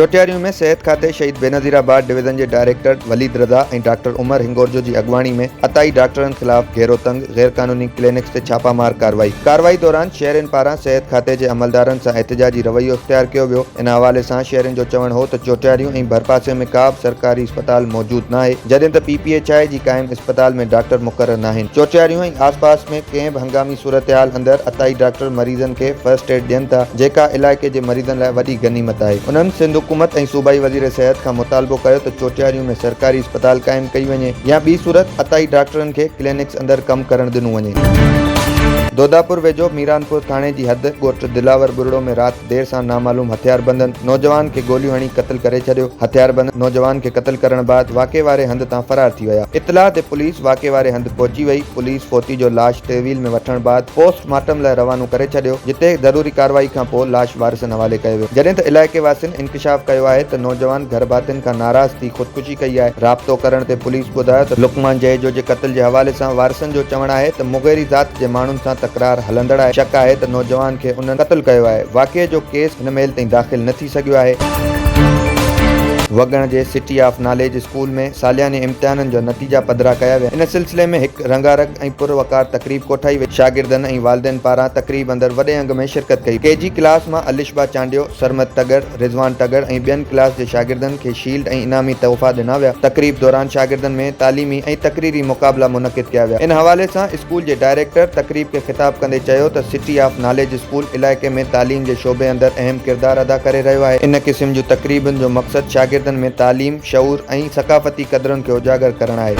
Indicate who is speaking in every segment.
Speaker 1: چوٽياريون ۾ صحت کاتي شهيد بينظير آباد ڊويزن جي ڊائريڪٽر وليد رضا ۽ ڊاڪٽر عمر هنگورجو جي اڳواڻي ۾ عطائي ڊاڪٽرن خلاف گهيرو تنگ، غيرقانوني ڪلينڪس تي ڇاپا مار ڪارروائي، ڪارروائي دوران شهرين پاران صحت کاتي جي عملدارن سان احتجاجي رويو اختيار ڪيو ويو، ان حوالي سان شهرين جو چوڻ هو ته چوٽياريون ۽ ڀرپاسي ۾ ڪا به سرڪاري اسپتال موجود ناهي، جڏهن ته پي پي ايڇ I جي قائم اسپتال ۾ ڊاڪٽر مقرر ناهن، چوٽياريون ۽ آسپاس ۾ ڪنهن به هنگامي صورتحال اندر عطائي ڊاڪٽر مريضن کي فرسٽ ايڊ ڏين ٿا، جيڪا علائقي جي مريضن لاء وڏي غنيمت آهي. انهن سنڌ حڪومت ۽ صوبائي وزير صحت کان مطالبو ڪيو ته چوٽياريون ۾ سرڪاري اسپتال قائم ڪئي وڃي يا ٻي صورت عطائي ڊاڪٽرن کي ڪلينڪس اندر ڪم ڪرڻ ڏنو وڃي. دوداپور ويجهو ميرانپور ٿاڻي جي حد ڳوٺ دلاور ٻرڙو ۾ رات دير سان نامعلوم هٿياربندن نوجوان کي گوليون هڻي قتل ڪري ڇڏيو. هٿياربند نوجوان کي قتل ڪرڻ بعد واقعي واري هنڌ تان فرار ٿي ويا. اطلاع تي پوليس واقعي واري هنڌ پهچي وئي. پوليس فوتي جو لاش تحويل ۾ وٺڻ بعد پوسٽ مارٽم لاء روانو ڪري ڇڏيو، جتي ضروري ڪارروائي کانپوء لاش وارثن حوالي ڪيو ويو. جڏهن ته علائقي واسين انڪشاف ڪيو آهي ته نوجوان گهرڀاتين کان ناراض ٿي خودڪشي ڪئي آهي. رابطو ڪرڻ تي پوليس ٻڌايو ته لقمان جهيجو جي قتل جي حوالي سان وارثن جو چوڻ آهي ته مغيري ذات جي ماڻهن سان تڪرار هلندڙ آهي، شڪ آهي ته نوجوان کي انهن قتل ڪيو آهي، واقعي جو ڪيس هن مهل تائين داخل نه ٿي سگهيو آهي. وڳڻ جي سٽي آف ناليج اسڪول ۾ سالياني امتحانن جا نتيجا پڌرا ڪيا ويا، ان سلسلي ۾ هڪ رنگارنگ ۽ پر وقار تقريب ڪوٺائي وئي، شاگردن ۽ والدين پاران تقريب اندر وڏي انگ ۾ شرڪت ڪئي، ڪي جي ڪلاس مان الشبا چانڊيو، سرمد تڳڙ، رضوان ٽڳڙ ۽ ٻين ڪلاس جي شاگردن کي شيلڊ ۽ انعامي تحفا ڏنا ويا. تقريب دوران شاگردن ۾ تعليمي ۽ تقريري مقابلا منعقد ڪيا ويا. ان حوالي سان اسڪول جي ڊائريڪٽر تقريب کي خطاب ڪندي چيو ته سٽي آف ناليج اسڪول علائقي ۾ تعليم جي شعبي اندر اهم ڪردار ادا ڪري رهيو آهي. ان قسم جون تقريبن جو مقصد شاگردن ۾ تعليم، شعور ۽ ثقافتي قدرن کي اجاگر ڪرڻ آهي.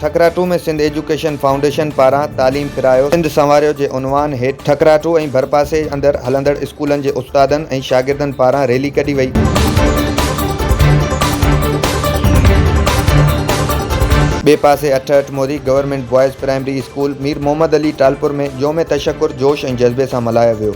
Speaker 1: ٺڪراٺو ۾ سنڌ ايجوڪيشن فائونڊيشن پاران تعليم پرايو سنڌ سنواريو جي عنوان هيٺ ٺڪراٺو ۽ ڀرپاسي اندر هلندڙ اسڪولن جي استادن ۽ شاگردن پاران ريلي ڪڍي وئي. ٻئي پاسي 68 موري government boys primary school Mir Muhammad Ali Talpur ۾ يوم تشڪر جوش ۽ جذبي سان ملهايو ويو.